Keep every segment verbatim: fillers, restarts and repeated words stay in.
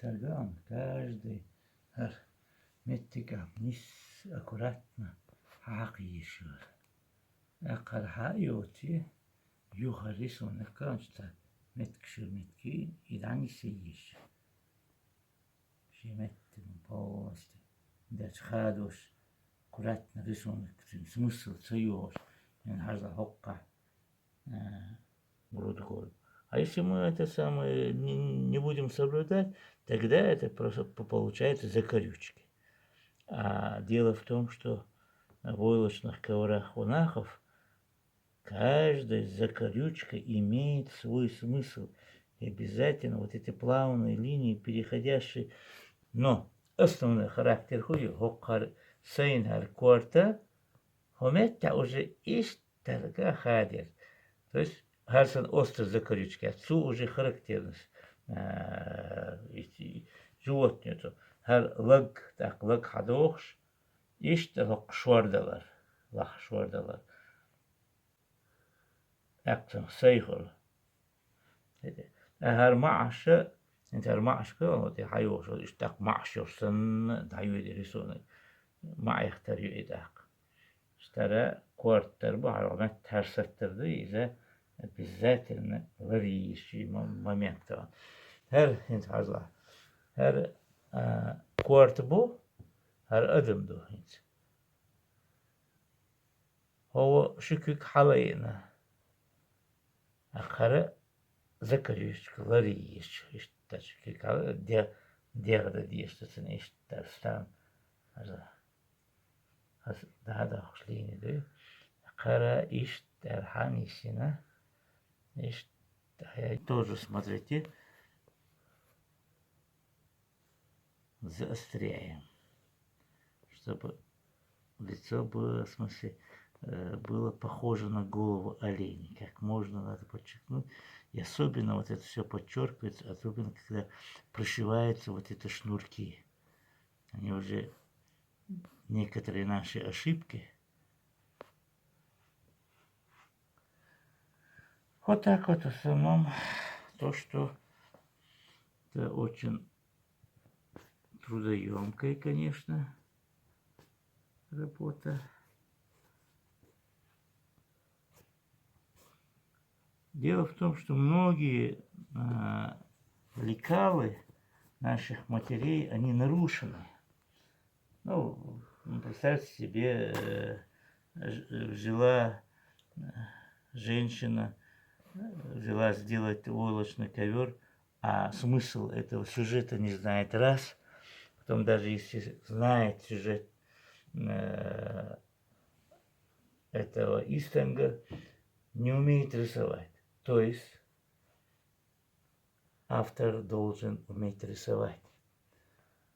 Тарган каждый хӀара меттигах нийсса аккуратно хьакхийша вар. Аккхар хьа а йоций, юха рисунок кхаьчча, меттиг ши меттиге и дӀанисъеш. Ши меттиг полностью. Деча хадош аккуратно рисунок, цун смысл ца йоагӀаш, ин хьажа хӀокхахь, э, грудгор. А если мы это самое не, не будем соблюдать, тогда это просто по- получается закорючки. А дело в том, что на войлочных коврах у нахов каждая закорючка имеет свой смысл. И обязательно вот эти плавные линии, переходящие, но основной характер хӀу ю, хӀокхар сайна хӀара корта, хӀу меттехь уже иштта тарга хадер. То есть хӀара сан острый закорючка, цу уже характерность, а, и- и- животное, то хӀара лаг, тӀаккха лаг хьадохуш, иштта хӀокху шордалар, лах шордалар. ТӀаккха цунах сайхура. Ткъа хӀара маӀаша, хӀинца хӀара маӀаш кхуьллу, тӀе хьайохуш, иштта тӀаккха маӀаш йолуш санна, дӀайоьду рисунок. МаӀех тара ю и тӀаккха. Иштта хӀара корта тара бу, хӀара метта хӀара саттар ду, иза обязательно ларйиш ю мо- момент. ХӀара, хӀинца хьажал. ХӀара, а, корта бу, хӀара адам ду хӀинца. ХӀо ши куьг хьалаайина. ТӀаккха хӀара закорючка ларйиш, иштта ши куьг хьала де- дегӀ дан дезаш ду цунна, иштта стам. Хьажа. Хьажа, дӀадохуш линия ду. ТӀаккха хӀара иштта аьлла хьанисйина. Иштта, тоже смотрите. Заостряем, чтобы лицо было, в смысле, э, было похоже на голову оленя. Как можно надо подчеркнуть. И особенно вот это все подчеркивается, особенно когда прошиваются вот эти шнурки. Они уже, некоторые наши ошибки. Вот так вот в основном то, что это очень трудоемкая, конечно, работа. Дело в том, что многие, а, лекалы наших матерей, они нарушены. Ну, ну, представьте себе, э, ж- взяла, э, женщина, э, взяла сделать войлочный ковер, а смысл этого сюжета не знает, раз. Потом, даже если знает сюжет, э, этого истенга, не умеет рисовать. То есть автор должен уметь рисовать,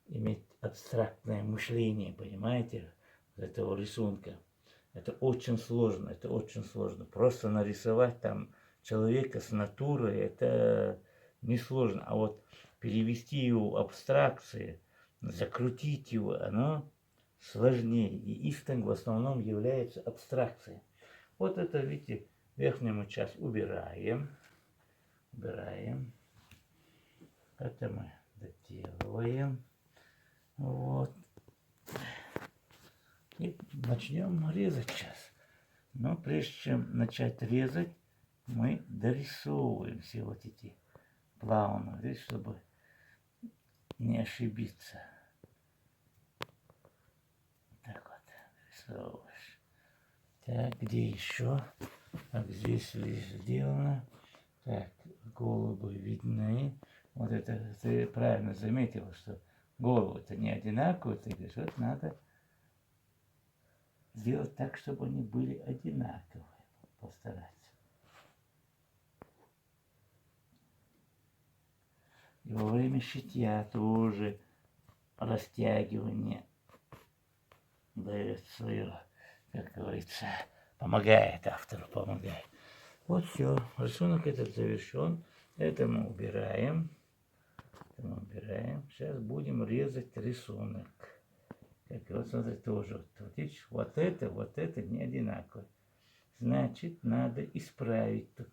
иметь абстрактное мышление, понимаете, вот этого рисунка. Это очень сложно, это очень сложно. Просто нарисовать там человека с натурой, это несложно. А вот перевести его в абстракции, закрутить его, оно сложнее. И истинг в основном является абстракцией. Вот это, видите, верхнюю мы часть убираем. Убираем. Это мы доделываем. Вот. И начнём резать сейчас. Но прежде чем начать резать, мы дорисовываем все вот эти плавно, здесь, чтобы не ошибиться. Так вот, дорисовываешь. Так, где ещё? Так, здесь лишь сделано. Так, голубые видны. Вот это ты правильно заметила, что головы-то не одинаковые. Ты говоришь, вот надо сделать так, чтобы они были одинаковые. Постараться. И во время шитья тоже растягивание даёт своё, как говорится, помогает автору, помогает. Вот всё, рисунок этот завершён. Это мы убираем. Это мы убираем. Сейчас будем резать рисунок. Как вот смотри, тоже вот, вот видишь, вот это, вот это не одинаково. Значит, надо исправить тут.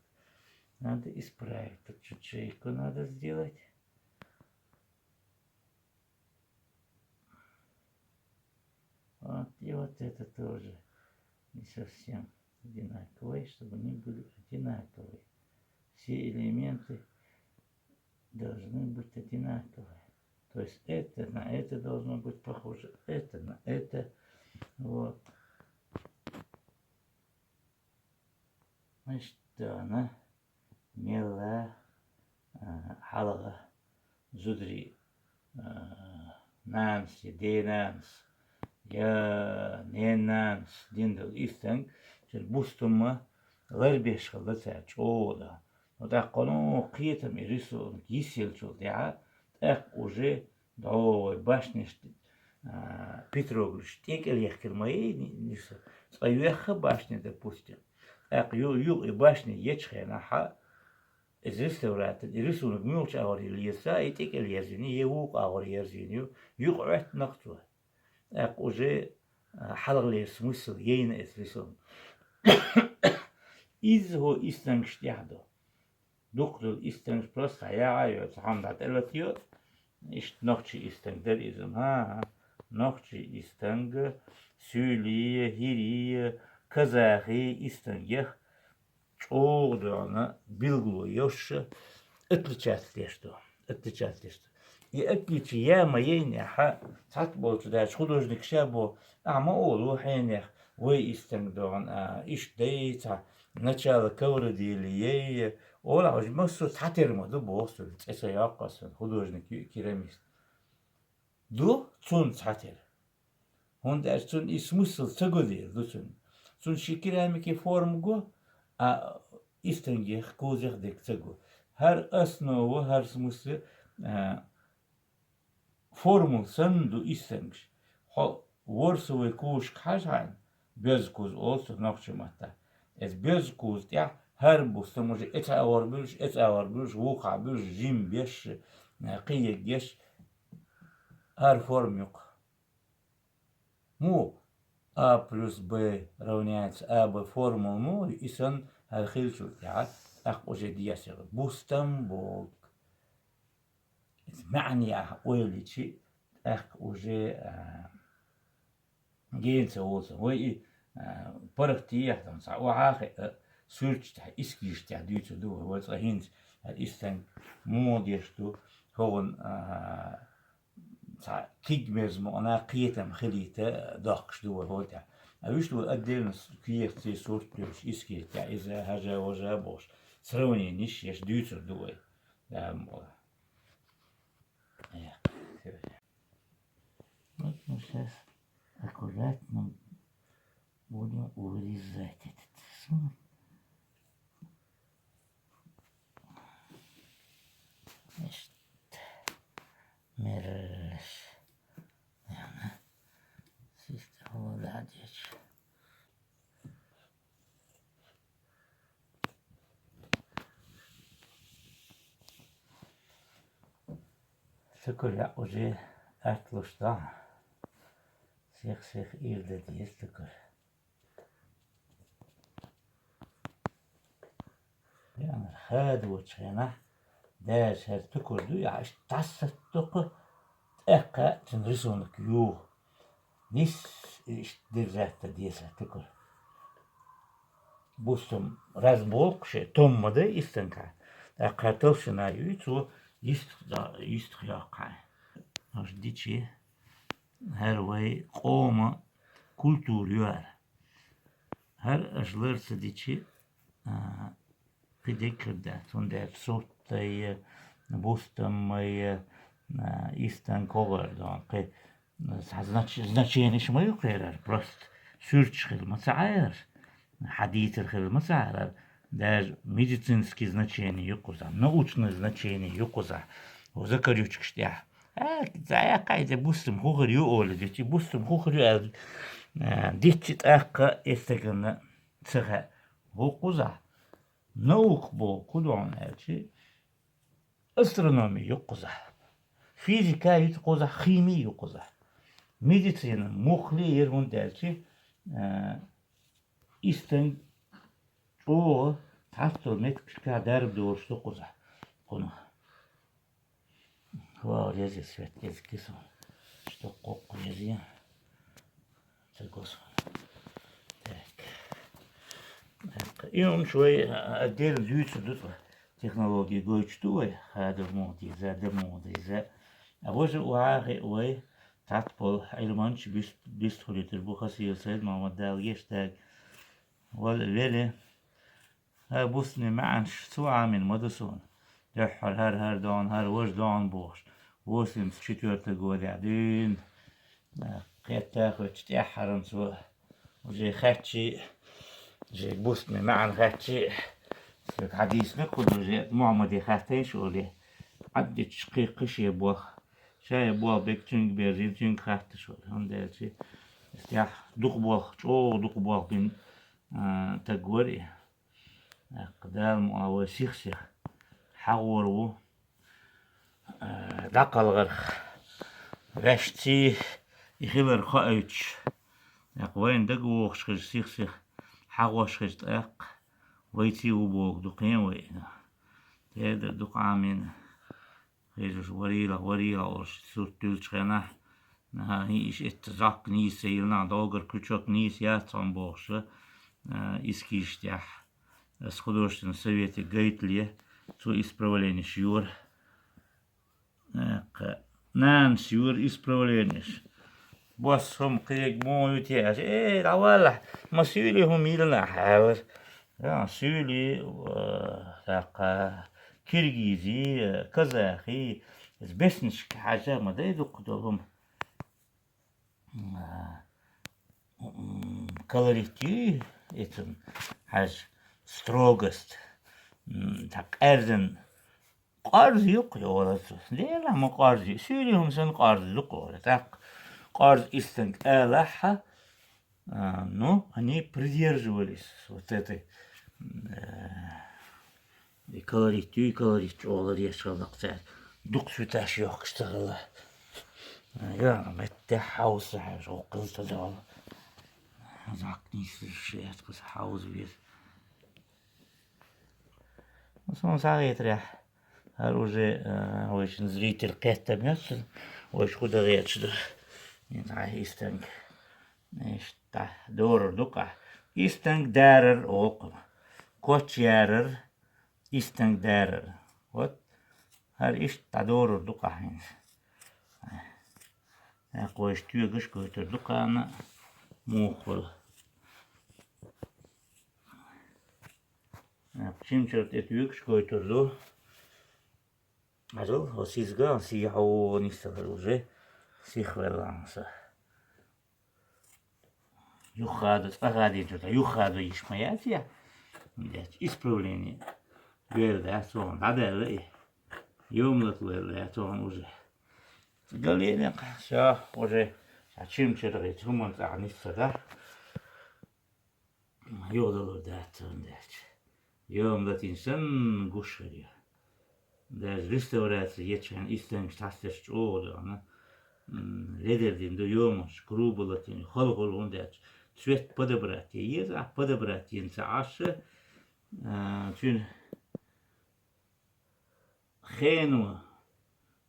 Надо исправить. Тут чуть шейку надо сделать. Вот это тоже не совсем одинаковые, чтобы они были одинаковые. Все элементы должны быть одинаковые. То есть это на это должно быть похоже, это на это. Вот. Значит, да, она мела, а, хьалха зударий, а, нанас я денанас, я ненанас дина дола истанг, цуьнан бустам ма ларбеш хилла цара чӀогӀа. Ну, тӀаккха ну кхетам и рисунок йиссинчул тӀаьхьа, тӀаккха уже дӀо вай башнеш, а, петроглифаш тӀекӀел яхкина ма яй ни-, ниса, цкъа йоьхна башня, допустим. ТӀаккха ю-, юкъа и башня ечу хенахьа, иза реставратор, и рисунок муьлхачу агӀор леца, и тӀекӀел ерзийна, я вукху агӀор ерзийна ю, юкъа Ӏоьттина-кх цо. ТӀаккха уже, а, хьалхалера смысл яйна иза рисунок. Иза хӀо истангаш тӀехь ду. Дукха долу истангаш просто хьаяхьа а йо, цхьа хьама дӀа тӀелатайо, иштта нохчийн истанг дара иза. ХӀан-хӀа, нохчийн истанг, суьйлий, хӀирий, казахий истангех чӀогӀа доьгӀна билгало йолуш, отличаться деш ду, отличаться деш ду. И отличие я ма яйнехь, цхьаьна болчу даьлча художник ша бо, ахьа ма олу хьенех, вай истанг доьгӀна, а, иштта дай цхьа, начало ковра дели яй, олахь уьш массо а цхьатера ма ду боху цо, цӀе ца йоккху аса, художник ю и керамист. Ду цунна цхьатера. ХӀунда аьлча цунна и смысл ца го дела ду цунна. Цунна ши керамике форма го, а истангех, кузех дерг ца го. ХӀара основа, хӀара смысл, а, формула санна ду истангаш. Хьо ворсовой кузашка хьажахьа, боьза куза олу цунах нохчийн маттахь. Иза боьза куза тӀехь хӀара бустам уже эцхьа агӀор буьллуш, эцхьа агӀор буьллуш, вукхахь буьллуш, жима беш, а, кхин еггеш, хӀара форма ю-кх. Муха А плюс Б равняется А Б формула муха ю, и санна хӀара хиллачул тӀаьхьа, тӀаккха уже деза яра бустам болу. Иза маьӀна яхьа ойла йичи, тӀаккха уже, а, гена ца волу сан. Вай и, а, паргӀатехь там цхьа охьа а хиъна, суьрташ тӀехь, эскизаш тӀехь дуьйцур ду вай, вай цкъа хӀинца, а, истанг муха деш ду, хӀогӀан, а, цхьа киг-мерза мукъана кхетам хилийта дохкуш ду вай хӀокху тӀехь. А вуьш ду вай отдельно с-, кехатций, сурт луьйш, эскиз тӀехь, иза хьажа-важа бохуш, сравненеш еш дуьйцур ду вай. Да, мукъа. Эх, всё. Вот мы сейчас аккуратно будем вырезать этот рисунок. Значит, мерш. Наверное, система владеть. Цу куьра уже атта луш ду. Сих-сих ир дан деза цу куьра. Яна хадочу хенахь, даже хӀара тукур ду, я иштта дӀасаттокху, тӀаккха цуьнан рисунок юху. Нисса иштта дирзатта деза тукур. Бустам разболкхуш, томма дай истанка. ТӀаккха толщина юй, цо йистах, йистах йоккху. Аш дичи, хӀара вай къома культура ю хӀара. ХӀара аша лар ца дичи, а, кхидерг хир дац, хӀунда аьлча сурттай, бустаммай, а, истан когар дон, кхи, цхьа знач-, значениш ма ю кхерар, просто суьрташ хила ма ца Ӏара, хьан дийцар хила ма ца Ӏара, даже медицинский значение ю кхузахь, научное значение ю кхузахь, закорючкаш тӀехь. А, за яккхай, иза бустам хӀухур ю, олу, дичи, бустам хӀухур ю аьлла, а, дичи тӀаккха эццигана ца хаьа. ХӀу кхузахь наука боху, кху догӀун аьлчи, астрономи ю кхузахь, физика ю кхузахь, хими ю кхузахь. Медицина муххале яра, хӀунда аьлчи, а, истанг чӀогӀа цхьаццо меттигашкахь дарба долуш ду кхузахь. Кхунах. Вау, реза свет, реза киса. Что кхоккху реза? Ца госу. И хӀумаш вай, а, отдельно дуьйцур ду цкъа. Технологи гойтуш ду вай, хадур муха деза, да муха деза. А важа вахе вай, тӀатбол Ӏилманча бист-, бист хулитар бу Хасиев Сайд-Мохьмад, Дала гешт дага. Вал веле, хӀа, бусалба маьӀанаш цо Ӏамийна ма ду суна. Дуьххьара хӀара, хӀара дон, хӀара важа дон бохуш. Восемьдесят четвёртом годе дуьйна. Кхетта а хӀоьттича тӀаьххьара цо уже хаьттича, уже бусалба маьӀан хаьттича, соьга хьадийцинарг хӀун ду, уже Мохьмаде хаьттина шу олий. Ӏаддича кхин кхин шен болх. Шен болх берг цуьнга баьржина, цуьнга хатташ вара. ХӀунда аьлча, тӀехь дукха болх, чӀогӀа дукха болх бина, а, таг вара и. ТӀаккха Дала мукъ лахь вай сих-сиха хьагӀор ву, а, дӀакхалхарх ваьшций и хилар хоуьйтуш. ТӀаккха вайна дагавогӀуш хилча, сих-сиха хьагӀош хилча, тӀаккха вайций ву бохург ду кхин вай. Тедар дукха Ӏамийна. Хезаш варийла, варийла олуш сурт дуьллучу хенахь, а, хӀинца иштта зак нийса йиллина, доггар крючок нийса яц хьуна бохуш, а, искиш тӀехь. Ас художественный совете гайтале, цо исправленеш йора. Эккха, нанас йора исправленеш. Бос хӀума кхега муха ю те аьлча, э, дӀавалахь, ма суьйлий хӀума йиллина ахь, аьлар. Я, суьйлий, э, тӀаккха киргизий, э, казахий, иза беснашка хьажа ма дай дукха долу хӀума. М, колорит юй, эцун хьажа, строгость, м, тӀаккха къаьрзина. Къарз ю-кх, олу цо. Делахь ма къарз ю. Суьйли хӀума санна къарз ду-кх, олу. ТӀаккха къарз истанг алахь, а, ну, они придерживались вот этой, э, и колорит ю, и колорит чӀогӀа ларъеш хилла-кх цара. Дукха цветаш йохкуш ца хилла. Я, меттехь хьовса хьаьжа, хӀокхул ца довла. Зак нийсса шеца кхуза хьовза веза. Суна схьахетарехь, хӀара уже, а, вайшин зритель кхетта моьтту, вайша хӀун дан гӀерташ ду. Ин цхьа истанг. Иштта, дорур ду-кх ахь. Истанг дарар олу-кх. Коч ярар, истанг дарар. Вот, хӀара иштта дорур ду-кх ахь хӀинца. ТӀаккха вайша тоьгаш гойтур ду кхана муха хуьлу. Чимчар тӀе тоьгаш гойтур ду. Ажал, хӀо сизга, сий хьо нисса хир уже, сихвелла хьо са. Юххадо, цкъа хадийча, юххадо йиш ма яц я. Дечу исправление. Вер дац вон, дӀадаьлла и. Йомлат вер дац вон уже. Галерия, всё, уже. А чимчар гӀечу хӀуман цӀахь нисса да. Юхадалур дац цунна даьлча. Йома латийна санна гуш хир ю. Даже реставрация ечу хенахь истангаш цхьаьссаш чӀогӀа ду, м, ледер дина ду йоманаш, грубо латийна, хала-хала хӀунда аьлча, цвет подобрать е еза, ахь подобрать йина ца Ӏаш, а, цуьнан хено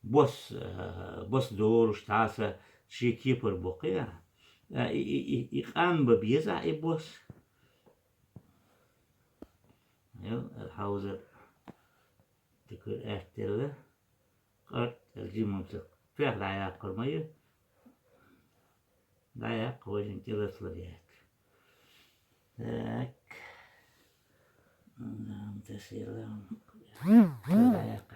бос, а, бос доруш цхьаца шен кепара бу кхин а. А, и, и, и, и къан бан беза и бос. Йо, хьовзар дикур аьттелла. Къарт, жиманца пех дӀаяккхар ма ю. ДӀаяккха, вайшин кӀеласлар яц. Так. М, тасийла. ДӀаяккха.